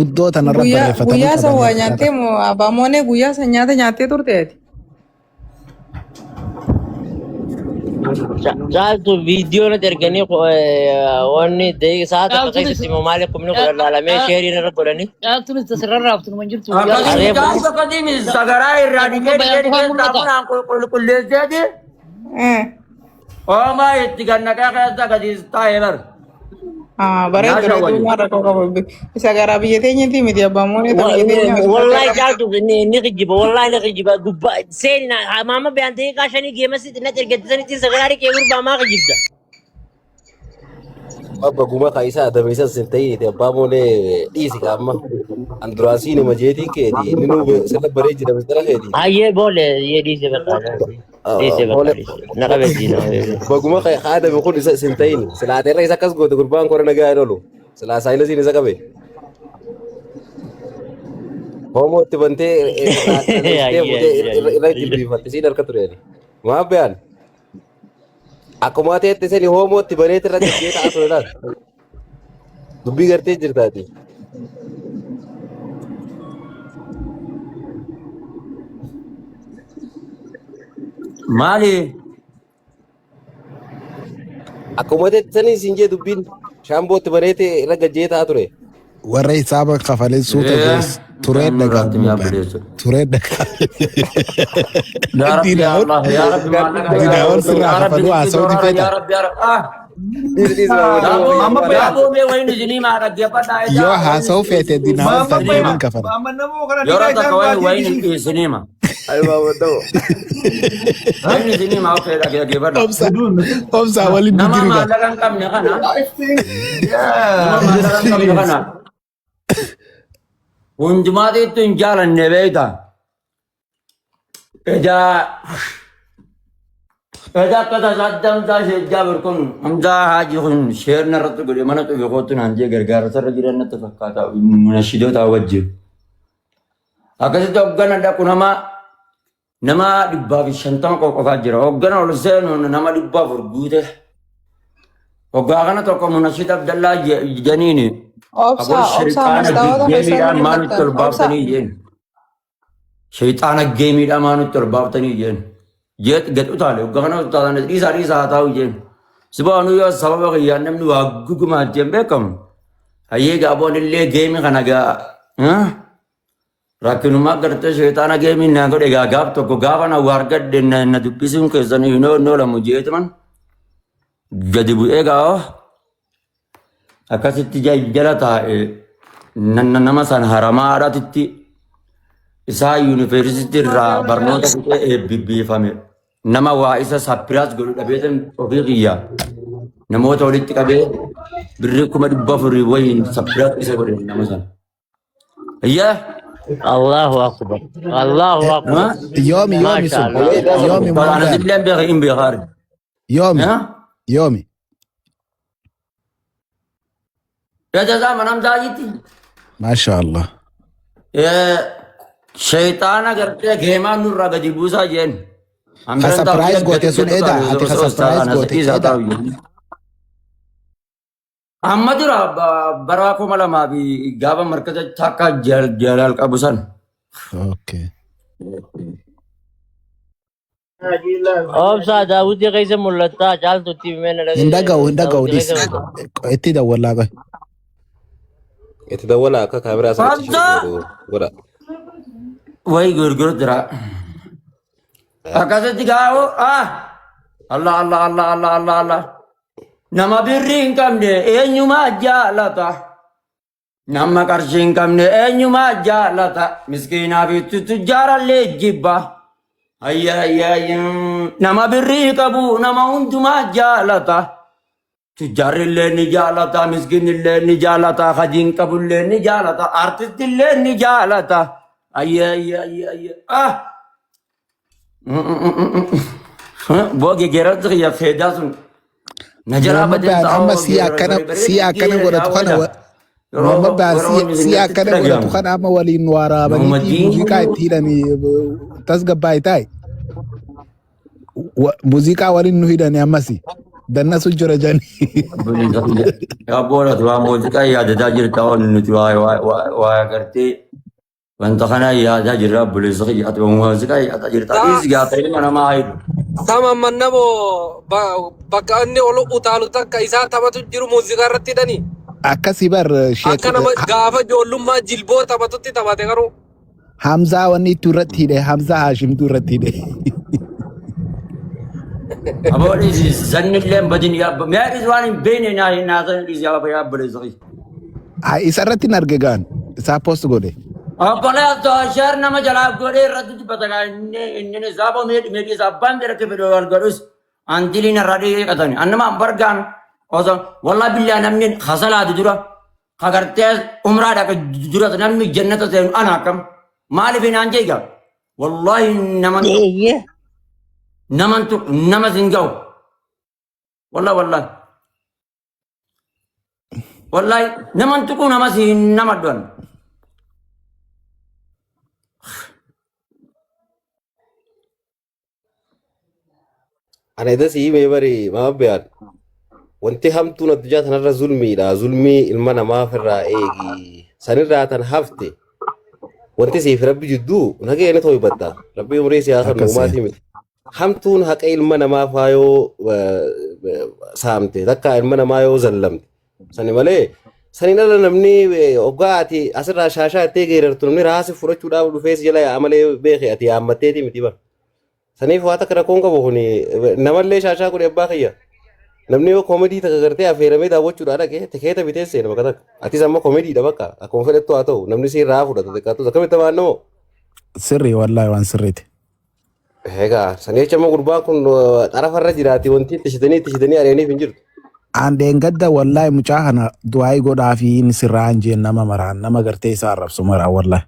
Guddoo tanarra Guyyaa barreeffatanii guyyaa san qabanii waa akka nyaattee moo abbaa moonee guyyaa san nyaata nyaattee turte ati? Caaltu viidiyoo natti erganii wanni sa'a takka Caaltuunis keessatti immoo maaliif 10,000 laalamee sheeriin irra godhanii. Caaltuunis tasirra raabtu numa jirtu guyyaa Akkasii Aree mucaan tokkotiin sagaraa irraa dhiqee Akkuma dhiqee bayaan dhiqee qofaan mul'ata. saamunaan qulqulleesseeti oomaa itti gannaqee keessa gadi taa'ee bar. Ah, bareedu Nyaasha reetu waliin. maal rakkoo qabu. Isa garaa biyya teenyatti miti abbaa moonee ta biyya teenya hospitaala Wallahi caaltu ni kijiba wallahi ni kijiba gubbaa seeni maama bayaan daqiiqaa shanii geemasi natti ergattisanitti sagaraa dhiqee gurbaa maa kijibda. Abba guma ka isa adabe isa sin ta'in abbaa moolee dhiisi ka amma. An duraan siin hima jeetiin keeti inni nuu sirra baree jira mistara keeti. Hayyee boole yee dhiise bakka dhiise bakka Boole dhiise na qabeessiina. baguma ka adabe kun isa sin ta'in silaa teerra isa akkas goote gurbaan kora nagaa hin oolu. Silaa saayilasiin isa qabe. Hoomoo itti bantee irraa fuutee irra jilbiifatte siin harka ture. Maaf bayaan? Akkuma ta'etti sani hoomootti bareetti irra gaggee ta'a ture laata. Dubbii gartee jirtaati. Maali? Akkuma ta'etti sani siin jee dubbiin shaambootti bareete irra gaggee ta'a ture. Warra hisaaba kafalee suuta geessu turee Mucaan dhagaa nurratti mi'a gubbaan. bireessu. Turee dhagaa. Yaa Rabbi yaa Dinaawwan Allah yaa Rabbi maallaqa yaa dinaawwan Rabbi sirraa yaa Rabbi kafaluu riskii haasawuu ni doolaara feeta. yaa Rabbi yaa Rabbi ah. Dhiis dhiis Yaaboo Maamma mee Bayaan. yaaboo mee wayin isinii maa dhaggeeffadhaa Yoo edaa wayin haasawuu feete dinaawwan Maamma isinii tartiibiin maa Bayaan. kafala. Maamma namoo kana yeroo dhiigaa takka isaan wayin baatee wayin dhiisii. isinii maa Ayi baabadoo. wayin isinii maa okee dhaggeeffadhaa. Obsa obsaa waliin Nama didiriga. maallaqa hin qabne kana I think nama yeah. maallaqa hin qabne kana hundumaatiitu hin jaalanne beekta. Edaa edaa akka tasaa damtaa ishee jaabir kun hamzaa haaji kun sheerna irratti godhe mana cufe kootu naan jee gargaara sarara jiran natti fakkaata munashidoota wajjin. Akkasitti hoggana dhaqu nama nama 150 qofaa jira. Hoggana ol seenu nama 400 guute. Hoggaa kana tokko munashid Abdallaa jedhaniini. Obsa Aboo obsa shayxaana mastaawota keessan geemiidhaan maa nutti mul'attan. ol Obsa baaftanii jeen. Shayxaana geemiidhaan maa nutti ol baaftanii jeen. Jeet gad utaale hoggaa kana utaalan dhiisaa dhiisaa haa taa'u jeen. Sibaanuu yoo sababa kiyyaan namni waa gugumaa jeen beekamu. Hayyee gaaboon illee geemii kana gaa. Rakkinumaa gartee sheexaana geemiin naa godhe gaa gaaf tokko gaafa na waa argadhe na na dubbisuun keessan hin oolamu jeetuman gadi bu'ee gaa akkasitti jala taa'e nama san haramaadhaatitti isaa yuunivarsiitii irraa barnoota fixee eebbifame nama waa isa sapiraas godhu dhabeetan ofii kiyya namoota walitti qabee birrii 400,000 wayiin sapiraas isa godhe nama sana. Iyyaa. Allahu akbar. Allahu akbar. Yoomi yoomi Maasha sun Allah. yoomi Ana Muhammad silleen beeka hin beekaari. yoomi yoomi Gajasaa manam taayitti. maasha Allah. Shayxaana gartee geemaa nurraa gadi buusaa jeen. Ka surprise goote sun eda ati ka surprise goote eda. Amma dura bara 2000 fi gaafa markaza takka jalaal qabu san. Okay. Obsa daawwitii keessa mul'atta caaltutti himee na Hin dhaga'u hin dhaga'u daawwitii dhis keessa mul'atta. itti dawwallaa qoy. Itti dawwala akka kaameraa sanatti Fanta! ishee godha. Wayi gurguru jira. Akkasitti gaa'u ah Allah Allah Allah Allah Allah Allah. Nama birrii hin qabne eenyumaa jaalata. Nama qarshii hin qabne eenyumaa jaalata. Miskiinaa fi tujjaarallee jibba. Hayya hayya hayya. Nama birrii qabu nama hundumaa jaalata. Tujjaarrillee ni jaalata, miskiinillee ni jaalata, hajiin qabullee ni jaalata, artistillee ni jaalata. Hayya hayya hayya hayya. Ah! Booge geerarsi kiyya feedaa sun na jalaa Muhammad badee Baan ta'oo amma sii akkana sii akkana godhatu kana Muhammad Baan sii akkana godhatu kana amma waliin waraabaniitii muuziqaa itti hidhanii tasgabbaa'e taa'e. Muuziqaa waliin nu hidhani ammasi. Dannasu jira jani. Abboon ati waa muuziqaa yaadataa jirta waan nuti waa agartee wanta kana yaadaa jirra obboleessa kiyya ati waa muuziqaa yaadaa jirta. Dhiisi gaata ilma namaa hayidu. Tama mannamo bakka inni ol utaalu takka isaa taphatu jiru muuziqaa irratti hidhani. Akkasii bar sheek Akka nama gaafa ijoollummaa jilboo taphatutti taphate garuu. Hamzaa wanni ittuu irratti hidhe Hamzaa Haashimtuu irratti hidhe. Aboo dhiisi sanni illee badin yaabba. Mee dhiisi waan hin beekne naa hin haasan dhiisi yaabba yaa obboleessa kiyya. Isa irratti hin arge gaan isaa post godhe. Obboleessa sheer nama jalaa godhee irratti dubbata gaa inni inni isaa boo mee mee dhiisa abbaan bira kibidoo wal godhus antiliin irraa dhiqatani. Annama bargaan osoo wallaa billaa namni hasalaati dura kagartee umraa dhaqa dura namni jannata seenu ana akkam maaliif hinaan jeega wallaahi naman Eeyyee. namantu nama sin ga'u wallaahi wallaahi wallaahi naman tuquu nama si nama du'an. Ana ida sii mee bari maama biyaan wanti hamtuun addunyaa tanarra zulmiidha. Zulmii ilma namaa ofirraa eegi. Sanirraa tan hafte wanti siif rabbi jidduu nagaya ni to'ibbatta. Rabbi umrii siyaasa Akkasii. nuumaatii miti. Hamtuun haqa ilma namaa faa yoo saamte takka ilma namaa yoo zallamte. Sani malee saniin ala namni hoggaa ati asirraa shaashaa ittee geerartu namni raasi fudhachuudhaaf dhufee si jala yaa'a malee beeke ati yaammatteeti miti bara. Saniif waa takka rakkoon qabu kuni namallee shaashaa godhe abbaa kiyya. Namni yoo koomedii takka gartee affeeramee daawwachuudhaa dhaqe tikeeta bitee seena bakka takka. Atis amma koomediidha bakka akkuma fedhattu haa ta'u namni si irraa fudhata xiqqaatus akkamitti waan namoo. Sirrii wallaahi waan sirriiti. Egaa sanii jecha amma gurbaan kun xarafarra jiraati wanti itti shitanii ari'aniif hin jirtu. Andeen gadda wallaahi mucaa kana du'aayii godhaa fi inni sirraa hin jeen nama maraan nama gartee isaa arrabsu maraan wallaahi.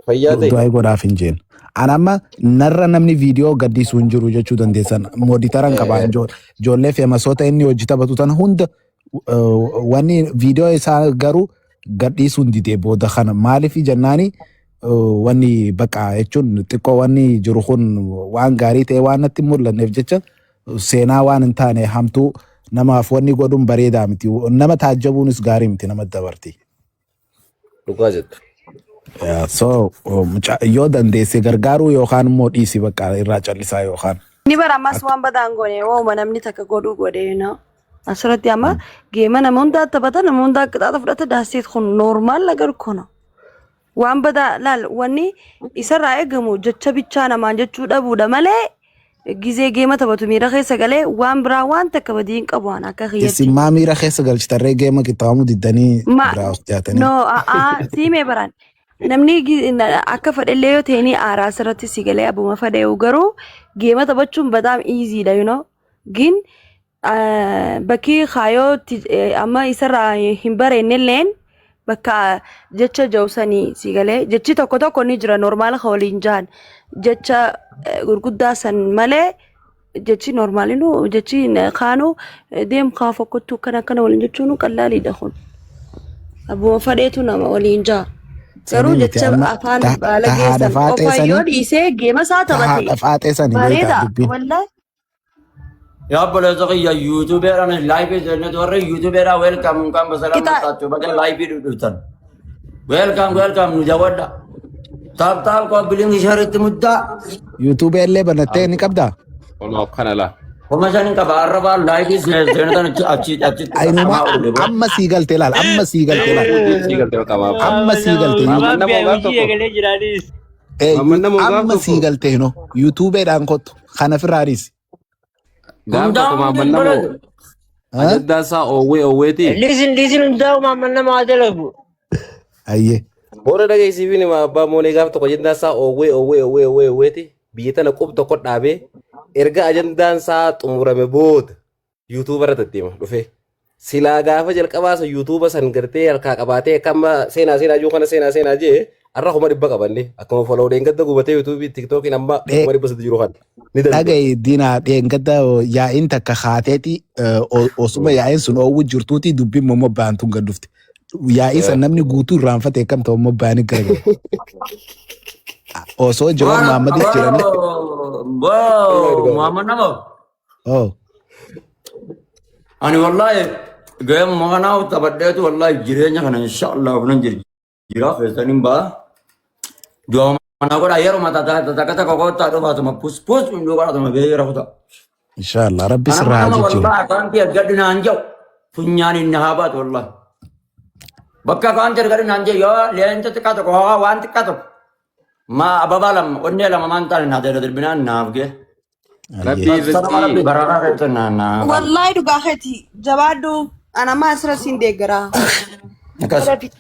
Fayyaa ta'e. Du'aayii godhaaf hin jeen. An amma narra namni viidiyoo gaddisuu hin jiru jechuu dandeessan. Mooditaran qabaa ijoollee feemasoota inni hojii taphatu tana hunda wanni viidiyoo isaa garuu gadhiisuu hin didee booda kana maaliif jennaani wanni baqa jechuun xiqqoo wanni jiru kun waan gaarii ta'e waan natti hin mul'anneef jecha seenaa waan hin taane hamtuu namaaf wanni godhuun bareedaa miti. Nama taajjabuunis gaarii miti nama dabarti. Dhugaa jettu. Yeah, so yoo dandeesse gargaaruu yookaan immoo dhiisi bakka irraa callisaa yookaan. Inni bara ammas waan badaan goone waanuma namni takka godhuu godhe no. Asirratti amma geema nama hundaa taphata nama hundaa qixaaxa fudhata daasiit kun normaal agar kono. Waan badaa laal wanni isarraa eegamu jecha bichaa namaan jechuu dhabuudha malee gizee geema taphatu miira keessa galee waan biraa waan takka badii hin qabu waan akka kiyyatti. Isin maa miira keessa galchitarree geema qixxaamuu diddanii Ma biraa of dhiyaatanii. no a'aa siimee baraan namni akka fedhellee yoo ta'e ni aaraa asirratti si galee abbuma fedheewu garuu geema taphachuun badaam easyidha you know gin bakki kaayoo amma isarraa hin bareennelleen bakka jecha jawsanii si galee jechi tokko tokko ni jira normaala ka waliin jahan jecha gurguddaa san malee jechi normaalinu jechi kaanu deem kaa fokkottuu akkana akkana waliin jechuun qallaaliidha kun. Abbuma fedheetu nama waliin jaha. Garuu Sanii miti jecha amma afaan ta baala haadha geessan faaxee qofa yoo sanii dhiisee geema isaa ta taphate haadha faaxee sanii beektaa bareeda dubbiin. wallaahi. Yaa obboleessa kiyya yuutuubeedhaan laayivii seennetu warri yuutuubeedhaan weelkaam kan basalaan Qixa mattaachuu baga laayivii dhuftan. Weelkaam weelkaam nu jawwadha. Taap taap koobbiliin isharitti muddaa. Yuutuubii illee banattee ni qabdaa? Olmaa kana laa. Kuma shan hin qaba arrabaa laayivii seenetan achi achitti Ainuma qaqqabaa oole boo. amma sii galte laal amma sii galte laal Sii galtee bakka maaf. amma sii galte Maamman Abbaan nama biyaa gaaf hojii tokko. eegalee jiraanis. Maamman nama gaaf amma sii tokko. galte hino yuutuubeedhaan kottu kana firraanis. Gaaf tokko Hundaa'uun maamman hin nama baratu. ajaddaa isaa oowwee oowweeti. Lisin lisin hundaa'u maamman nama haa dalagu. Ayyee. Booda dhageessiif hima abbaa moonee gaaf tokko ajandaan isaa oowwee oowwee oowwee oowwee oowweeti biyya tana qub tokko dhaabee erga ajandaan isaa xumurame booda yuutuuba irra deddeema dhufee. Silaa gaafa jalqabaa san yuutuuba san gartee harkaa qabaatee akka amma seenaa seenaa jiru kana seenaa seenaa jee har'a 100,000 qabanne akkuma follow dheengadda gubatee yuutuubii tiktookiin amma 300,000 jiru kana ni danda'a. Dhaga'i diinaa dheengadda yaa'iin takka kaateeti osuma yaa'iin sun oowwu jirtuuti dubbiin mommobba'an tun gad dhufte. Yaa'ii san namni guutuu irraanfate akkam ta'u mommobba'anii garagalu. Osoo Jawaar Mohammadis jiranii. Boo Muhammad nama. Oh. Ani wallaahi gahee kanaa taphadheetu wallaahi jireenya kana inshaallah nan jira keessaniin ba'a. Du'a mana godha yeroo mata takka takka kottaa dhufaatuma pus pus hunduu godhatuma bee rafuta. Inshaallah rabbi Ana sirraa haa nama jijjiiru. wallaahi akaantii argadhu naan jedhu funyaan inni haa baatu wallaahi. Bakka akaantii argadhu naan jedhu yoo leenca xiqqaa tokko haa waan xiqqaa tokko maa ababaa lama onnee lama maan taane naa ta'e darbinaan naaf gee. Rabbii Sanuma rabbi rizqii bararaa keessa naa naa. Wallahi dhugaa keeti jabaadhu ana ammaa asirra siin deeggaraa. Akkas. Rabit.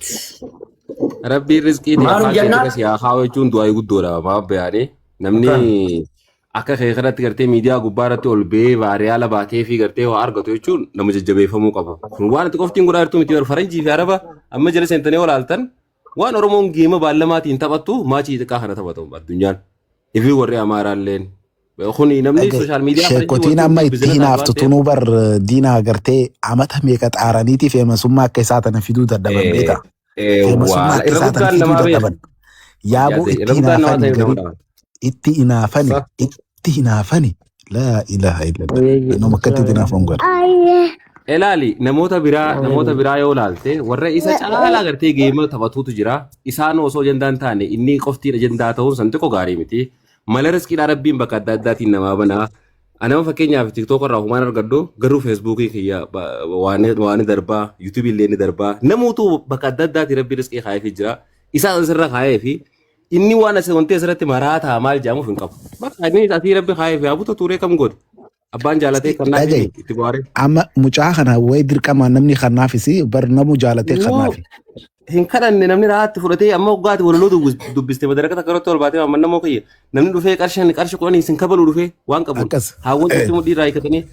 Rabbii rizqii ta'e Maal afaan keetti jennaan? akkasii haa kaa'u jechuun du'aa guddoodha maaf bayaanii namni akka kee kanatti gartee miidiyaa gubbaa irratti ol ba'ee vaariyaala baatee fi gartee waa argatu jechuun nama jajjabeeffamuu qaba. Kun waan itti qoftiin godhaa jirtu miti faranjii fi araba amma jala seentanii ol aaltan waan Oromoon geema baallamaatiin taphattu maachii xiqqaa kana taphatu addunyaan. Ifii warri Amaaraalleen. Kuni namni Dhagaye sooshaal miidiyaa faranjii sheekotiin wanti amma hundi itti bizinasa waan hinaaftu ta'eef. tunuu bar diina agartee amata meeqa xaaraniiti feemasummaa akka isaa tana fiduu dadhaban beekta. Feemasummaa Waa akka irra isaa tana guddaan fiduu namaa beeka. dadhaban. Yaaboo Yaade itti irra guddaan namaa hinaafani ta'e nama garii dhaba. itti hinaafani Sa itti hinaafani laa ilaaha illallah. Anuma akkatti itti hinaafamu gara. Ilaali namoota biraa yoo ilaalte warra isa caalaa gartee geema taphatuutu jira. Isaan osoo ajandaa hin taane inni qoftiin ajandaa ta'uun san xiqqoo gaarii miti. Mala riskiidhaa rabbiin bakka adda addaatiin namaa banaa. Anama fakkeenyaaf TikTok irraa humaan argadhu garuu Facebookii kiyya waan darbaa YouTube illee ni darbaa namoota bakka adda addaatiin rabbiin riskii kaayee jira. Isaan asirra kaayee fi inni waan asii wanti asirratti maraataa maal jedhamuuf hin qabu. Bakka inni asii rabbi kaayee fi habuta turee kam godhe. Abbaan jaalatee kan naaf Dhagaye itti bohaare. amma mucaa kana wayi dirqamaan namni kannaafis bar namu jaalatee Immoo kannaafi. hin kadhanne namni raatti fudhatee amma waggaati walaloo dubbiste madaraka takka irratti ol baatee amma namoo kiyya namni dhufee qarshan qarshi kudhanii isin kabaluu dhufee waan qabuun Akkas. haawwan itti mudhii irraa hiikatanii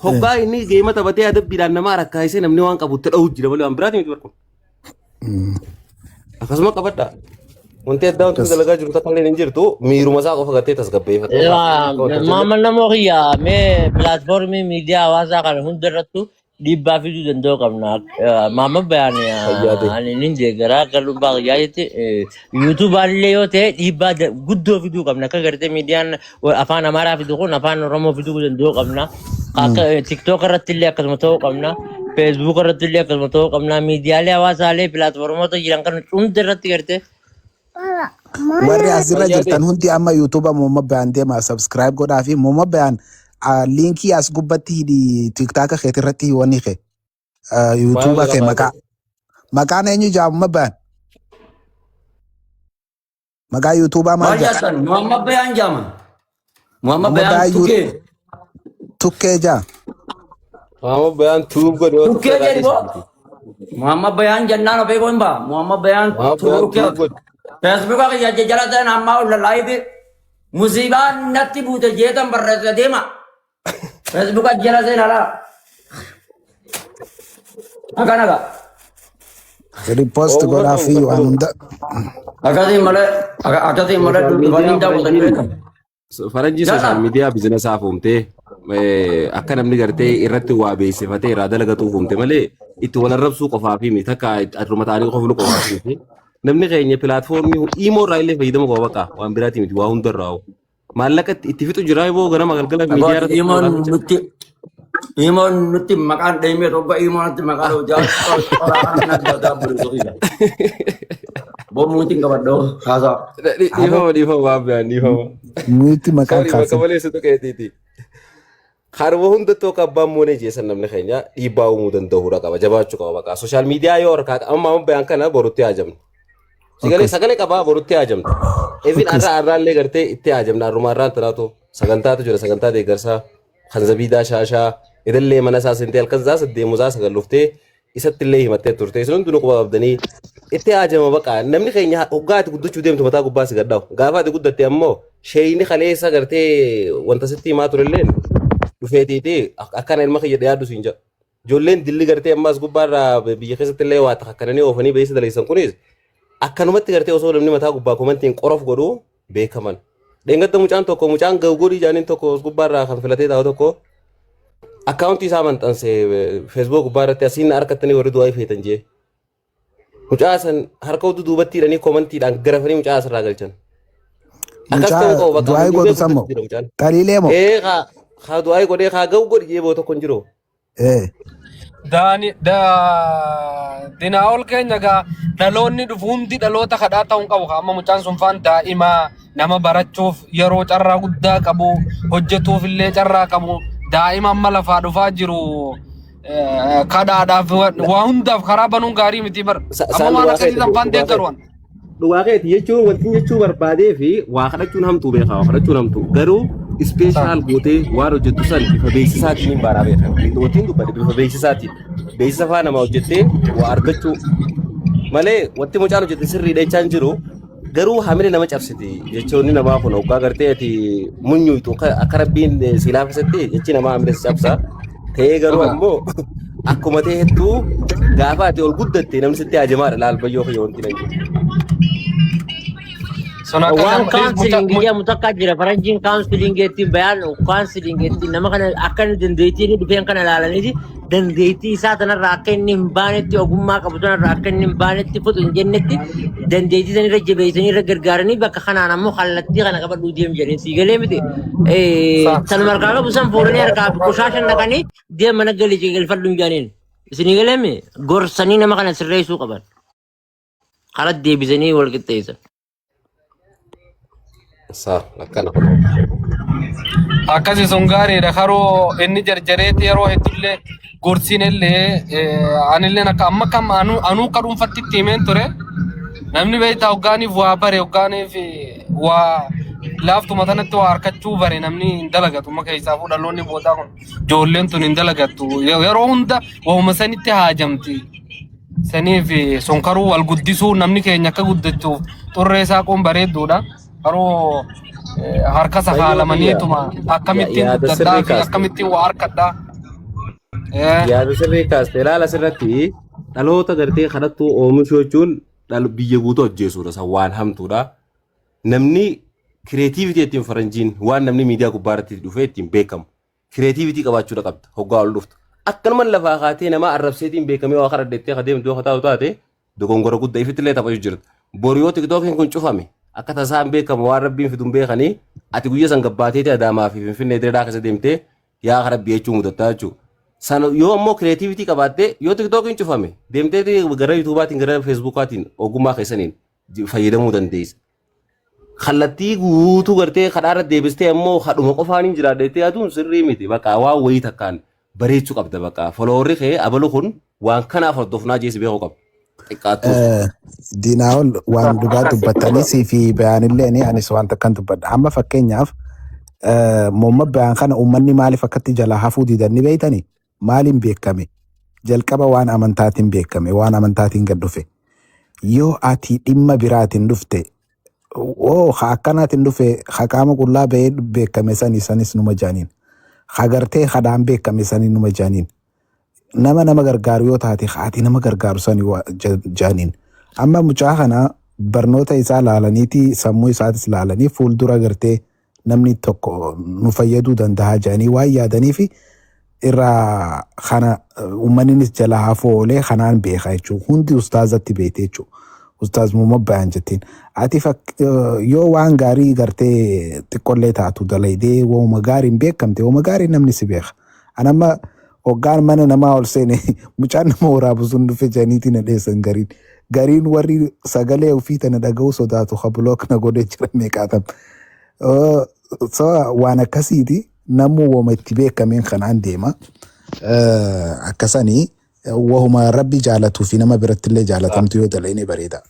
hoggaa inni geema taphatee adabbiidhaan nama rakkaayisee namni waan qabu itti dha'u jira malee waan biraati miti barkun. Akkasuma qabadha. Wanti addaa wanti Akkas. dalagaa jiru takka illee hin jirtu miiruma isaa qofa gartee tasgabbeeffatee akka wanta jenne. Maammal namoo kiyya mee pilaatfoormii miidiyaa hawaasaa kana hunda irrattu dhiibbaa fiduu danda'u qabna. Maammal bayaan Fayyaade. ani nin deeggaraa akka dhuunfaa kiyyaatti yuutuubaan illee yoo ta'e dhiibbaa guddoo fiduu qabna. Akka gartee miidiyaan afaan Amaaraa fidu kun afaan Oromoo fiduu danda'u qabna. Akka TikTok irratti illee akkasuma ta'uu qabna. Facebook irratti illee akkasuma ta'uu qabna. Miidiyaalee hawaasaalee pilaatfoormoota jiran kan hunda irratti gartee Warri asirra Fayyaade. jirtan hundi amma YouTube Muhammad Bayaan deema subscribe godhaa fi Muhammad Bayaan liinkii as gubbatti hidhi TikTok keetii irratti wanni kee YouTube Maal kee qabaate? maqaa maqaan eenyu jaa Muhammad Bayaan maqaa YouTube maal Maal jaa jettan? Muhammad Bayaan jaama. Muhammad Muhammad Bayaan Bayaan tukkee. tukkee jaa Maama bayaan tuub godhe yoo Tukkee tukkee jedhi boo. Muhammad Bayaan jennaan of eeguu hin ba'a. Muhammad Bayaan Maama bayaan tukkee. tuub godhe. Feesbuuka kiyya jala ta'an ammaa ol laayifi musiibaan natti buute jeetan barreessa deema. Feesbuuka jala seen alaa. Akkana gaa. repost godhaa fi waan hunda Akkasiin malee akkasiin malee Sooshaal dubbanii miidiyaa daawwatanii faranjiin beekamu. faranjii Jala. sooshaal miidiyaa bizinesaaf uumtee akka namni gartee irratti waa beeksifatee irraa dalagatuuf uumte malee itti wal arrabsuu qofaa fi miti takka adruma ta'anii qofnu qofaa fi miti. Namni keenya pilaatfoormii iimoo irraa illee fayyadamu qaba bakka waan biraati miti waa hunda irraa. Maallaqa itti fixu jira immoo ganama galgala miidiyaa Agooti irratti imoon oolaa jecha. nutti imoon nutti maqaan deemee tokko imoon nutti maqaan hojjaa qoraa adda addaa Bommuutiin qabadhoo haasaa. Aboo Dhiifama dhiifama waan biraan dhiifama. nuti maqaan Sorry bakka kaasin malee si tuqeetiiti. Haruma hundattuu akka abbaan moonee jeessan namni keenya dhiibbaa uumuu danda'uudha qaba jabaachuu qaba bakka sooshaal miidiyaa yoo harkaa amma amma bayaan kana borutti haajamna. Sagalee akkas sagalee qabaa borutti haajamna. Even akkas har'a har'aallee gartee itti haajamna har'uma har'aan tanaatu sagantaatu jira sagantaa deeggarsaa kan zabiidaa shaashaa idillee mana isaa seentee halkan isaa saddeemu isaa sagal dhuftee isatti illee himattee turte isin hundinuu quba qabdanii itti haajama baqa namni keenya hoggaa ati guddachuu deemtu mataa gubbaa si gadhaa'u gaafa ati guddatte ammoo sheeyni kaleessa gartee wanta sitti himaa turelleen dhufeetiiti akkana ilma kiyya dhiyaadhu siin jedha. Ijoolleen dilli gartee ammaas gubbaarraa biyya keessatti illee waa takkananii oofanii beeksisa daleessan kunis akkanumatti gartee osoo namni mataa gubbaa komantiin qorof godhu beekaman. Dheengadda mucaan tokko mucaan gawgoodii jaaniin tokko gubbaarraa kan filatee taa'u tokko akkaawuntii isaa maxxanse feesbuuk gubbaa irratti asiin harkattanii warri du'aa feetan jee. Mucaa san harka utuu duubatti hidhanii komantiidhaan garafanii mucaa asirraa galchan. Akkas mucaa ta'uu qabu bakka du'aa namni godhu beeku sammoo jira mucaan. xaliilee moo Ee haa haa du'aa godhee haa ga'u godhi jee boo tokko hin jiru. Daani da Dinaa'ol keenya gaa dhaloonni dhufu hundi dhaloota kadhaa ta'uu hin qabu. Amma mucaan sun faan daa'ima nama barachuuf yeroo carraa guddaa qabu, hojjetuuf illee carraa qabu, daa'ima amma lafaa dhufaa jiru kadhaadhaaf waa hundaaf karaa banuun gaarii miti bar. Amma Isaan waan dhugaa akkasii keeti san faan dhugaa deeggaru keeti. an. Dhugaa keeti jechuun wanti jechuu barbaadee fi waa kadhachuun hamtuu beekaa, waa kadhachuun hamtuu garuu ispeeshaal gootee waan hojjettu san bifa beeksisaatiin hin baaraa beekaa. Wanti dubbate bifa beeksisaatiin beeksisa faa nama hojjettee waa argachuu malee wanti mucaan hojjette sirriidha jechaan jiru. Garuu hamile nama cabsiti jechoonni namaa kun hoggaa gartee ati munyuutu akka rabbiin si laafisetti jechi namaa hamile si cabsa. Ta'ee garuu ammoo akkuma ta'e hedduu gaafa ati ol guddatte namni sitti hajamaadha laal bayyoo kiyya wanti nan jedhu. Sun akka Waan nama kaawunsilingi jedhamu takka jira. Faranjiin kaawunsilingi ittiin bayaan kaawunsilingi ittiin nama kana akka inni dandeettii inni dhufeen kana ilaalaniiti dandeettii isaa tanarraa akka inni hin baanetti, ogummaa qabu tanarraa akka inni hin baanetti, fuxu hin jennetti, dandeettii sanirra jabeessanii irra gargaaranii bakka kanaan ammoo kallattii kana qabadhuu deem jedhanii sii galee miti. Sanuma harkaa qabu san fuudhanii harkaa qoshaashan dhaqanii deem mana galii galfadhu hin jedhaniin. Isinii galee mi gorsanii nama kana sirreessuu qaban. Karaa deebisanii wal qixxeessan. Saa akkana kun. Akkasi sun gaariidha. Karoo inni jarjareetti yeroo hedduullee gorsiin illee anilleen akka amma kam anuu anuu akka dhuunfatti itti himeen ture. Namni beektaa hoggaaniif waa bare, hoggaaniif waa laaftuma tanatti waa harkachuu bare, namni hin dalagatu. Amma keessaafuu dhaloonni boodaa kun ijoolleen tun hin dalagattu. Yeroo hunda waa'uma sanitti haajamti. Saniif sun karuu wal guddisuu, namni keenya akka guddachuuf xurree saaquun bareedduudha. Karuu harka Bayyoo kiyya sakaalamaniituma akkamittiin yaada guddadhaa sirrii fi kaaste. akkamittiin waa harkadhaa. Yaada sirrii kaaste. Ilaala, asirratti dhaloota gartee kadhattuu oomishuu jechuun biyya guutuu ajjeesuudha. San waan hamtuudha. Namni creativity ittiin faranjiin waan namni miidiyaa gubbaa irratti dhufee ittiin beekamu. Creativity qabaachuudha qabda hoggaa ol dhuftu. Akkanuma lafaa kaatee nama arrabseetiin beekamee waa kadhadheettee ka deemtu yoo taatu taate dogongora guddaa ifitti illee taphachuu jirta. Boru yoo TikTokiin kun cufame akka tasaa hin beekamu, waan rabbiin fidu hin beekanii, ati guyya san gabbaateeti Adaamaa fi Finfinnee Direedaa keessa deemtee yaa rabbi jechuu mudattaa jechuudha. Sana yoo ammoo creativity qabaattee yoo TikTokiin cufame deemtee gara YouTubaatiin gara Facebookaatiin ogummaa keessaniin fayyadamuu dandeessa. Kallattii guutuu gartee kadhaa irra deebistee ammoo kadhuma qofaan hin jiraadha jettee yaaduun sirrii miti. Bakka waan wayii takkaan bareechuu qabda bakka. Followerri kee abalu kun waan kanaaf hordofnaa jeesi beekuu qaba. Xiqqaattuus. Diinaa'ol, waan dhugaa dubbattanii fi bayaanillee anis waan takkan dubbadha. Amma fakkeenyaaf moomma bayaan kana uummanni maaliif akkatti jalaa hafuu didan ni beeytani? Maaliin beekame? Jalqaba waan amantaatiin beekame, waan amantaatiin gad dhufe. Yoo ati dhimma biraatiin dhufte, oo ha akkanaatiin dhufe, ha qaama qullaa bahee beekame sani sanis numa jaaniin. Ha gartee hadhaan beekame sani numa jaaniin. Nama nama gargaaru yoo taate, haati nama gargaaru sani jaaniin. Amma mucaa kana barnoota isaa laalaniiti sammuu isaatis laalanii fuuldura gartee namni tokko nu fayyaduu danda'a jedhanii waan yaadanii fi irraa kana uummannis jala hafuu oolee kanaan beeka jechuudha. Hundi ustaazatti beekte jechuudha. Ustaaz Muhammad Bayaan jettiin. Ati yoo waan gaarii gartee xiqqollee taatu dalaydee waanuma gaariin beekamte, waanuma gaariin namni si beeka. Ani amma hoggaan mana namaa ol seene mucaan nama waraabu sun dhufe jedhaniiti na dheessan gariin. Gariin warri sagalee ofii tana dhaga'uu sodaatu ha block na godhee jira meeqaatam. So waan akkasiiti, namuu wama itti beekameen kanaan deema. Akkasanii wahuma rabbi jaalatuu fi nama biratti illee jaalatamtu yoo dalayne bareeda.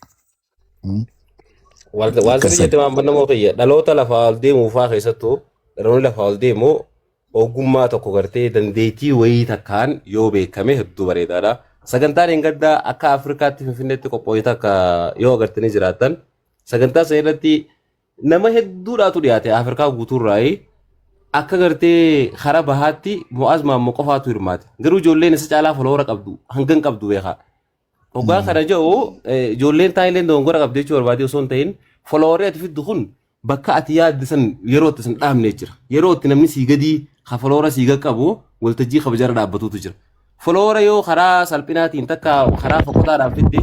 Waan sirrii Akkasani. jette waan nama kiyya, dhaloota lafaa ol deemuu faa keessattuu dhaloonni lafaa ol deemu ogummaa tokko gartee dandeettii wayii takkaan yoo beekame hedduu bareedaadha. Sagantaan hin gaddaa akka Afrikaatti Finfinneetti qopho'e takka yoo agartanii jiraattan, sagantaa sana irratti nama hedduudhaatu dhiyaate Afrikaa guutuurraayi. Akka gartee karaa bahaatti Mo'aaz Maammoo qofaatu hirmaate. Garuu ijoolleen isa caalaa follower qabdu hangan qabdu beekaa. Hoggaa kana jedhu ijoolleen taayileen dogongora qabdi jechuu barbaadee osoo hin ta'in, followerri ati fiddu kun bakka ati yaadde san yeroo itti san dhaabne jira. Yeroo itti namni sii gadii ka follower sii qabu waltajjii kabajaarra dhaabbatutu jira. Follower yoo karaa salphinaatiin takka karaa fokotaadhaan fidde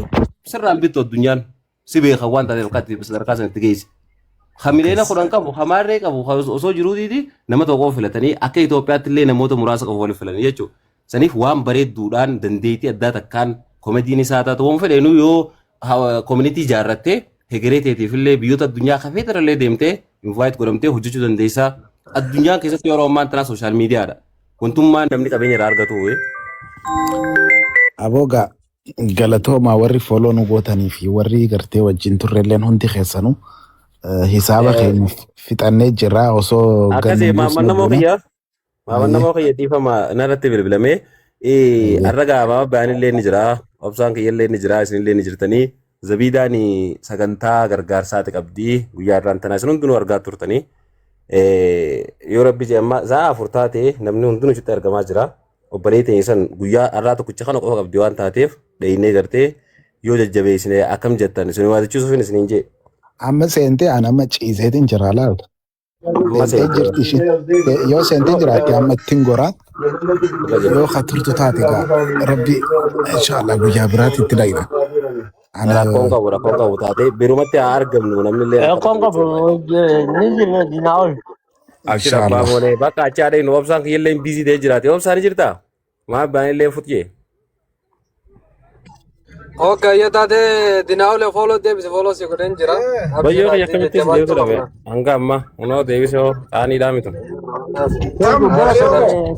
sirraan bittu, addunyaan si beeka waan taateef akka ati sadarkaa sanatti geesse. Ka miliyoona 10 qabu, ka maarree qabu osoo jiruutiiti nama tokko filatanii akka Itoophiyaatti illee namoota muraasa qofa waliin filanii jechuudha. Saniif waan bareedduudhaan dandeettii addaa takkaan komediin isaa taatu waan fedheenuu yoo community ijaarrattee hegeree teetiifillee biyyoota addunyaa kafee tarallee deemtee invite godhamtee hojjechuu dandeessaa. Addunyaan keessatti yeroo ammaan tanaa social mediaadha. Wantummaan namni qabeenya irraa argatu. Aboogaa galatoomaa warri follow nu gootanii fi warri gartee wajjin turrelleen hundi keessanuu hisaaba keenya fixannee jirra osoo Akkasii gannu maamman buusne namoo goone. kiyya maamman namoo kiyya dhiifama narratti bilbilamee har'a gaafama baanillee ni jira obsaan kiyyallee ni jira isinillee ni jirtanii zabiidaan sagantaa gargaarsaati qabdi guyyaa irraan tanaa isin hundinuu argaa turtanii yoo rabbi jedhe amma sa'a 4 taate namni hundinuu achitti argamaa jira obbolee teenya san guyyaa har'aa tokkicha kana qofa qabdi waan taateef dheeynee gartee yoo jajjabeessine akkam jettan isin waadachiisuufin isiniin jee. Amma seentee an amma ciiseetiin jira laal. Amma Seentee seentee. jirti ishiin. Yoo seentee jiraatte amma ittiin goraa. Yoo ka turtu taate gaa rabbi inshallah guyyaa biraatti itti dhayna. Ana Rakkoon qabu rakkoon qabu taate birumatti haa argamnu namni illee Rakkoon rakkata qabu jechuudha. ni jira dinaa ol. Abshir abbaa inshallah. moonee bakka achi haadha hin obsaan kiyyallee biizii ta'ee jiraate obsaan ni jirtaa? Maa abbaan illee futjee? Okay, yoo taate dinaawule follow deebise follow si godheen jira. Abshir Bayyoo kiyya ati akkamittis jajjabaachuu deebisuu dhabe qabna. hanga amma kunoo deebisee hoo qaaniidhaa mitu. Gara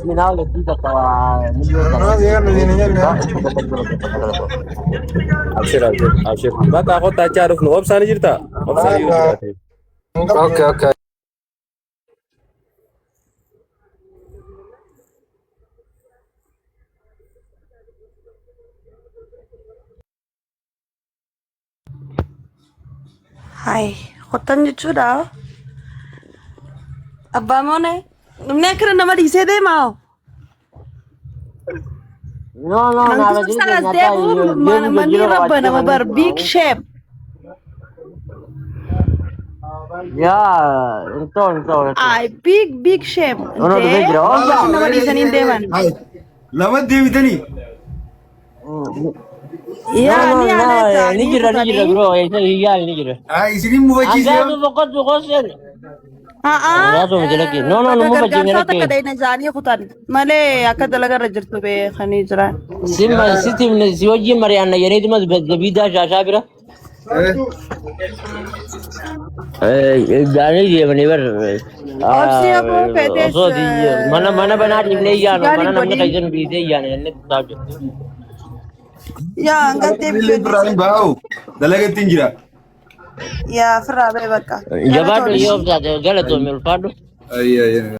dinaawule fi takka miliyoon takka. Abshir abshir abshir bakka kottaa achi haa dhufnu obsaan ni jirtaa? Obsaan yoo jiraate. Okay, okay. Hai, kottan jechuudha. Abbaa moone, namni akkana nama dhiisee deemaa hoo? No, no, Kan naaba kuusaa jiru as keenya deebi'u deemu manni jijjiirama rabba waachise nama manni bar big shame. Yaa, intoo intoo jechuudha. Ay, big big shame. Ono dhufee Intee jira. Obsa. akkasi nama dhiisanii hin deeman. Lama deebitanii. No, Yaa no, ni no, yaadata ni ni jira ni jira kutanii. bro, eessa hiyyaal ni jira. Isinin mufachiise. Hangaatu boqotu qosen. Haa Hangaatu miti lakki. No, no, nu bakka mufachiisne gargaarsaa lakki. takka dhayina jaanii kutan malee akka dalagarra jirtu beekanii jiran. Simma sitti si wajjin mari'anna jedheetuma zabiidaa shaashaa bira. Gaanii deemanii bar. Obsi aboo feetes Osoo mana mana banaa dhiifnee iyyaanu sigaar mana hin namni godhin. keessa nu dhiisee iyyaanu jennee taa'u jiru. Yaa hanga Illee biraan deebisee baa'u dalaga ittiin jira. yaa firraa bee bakka. Jabaadhu Galatoomi. yoo obsaate galatoomi ulfaadhu. Ayya ayya.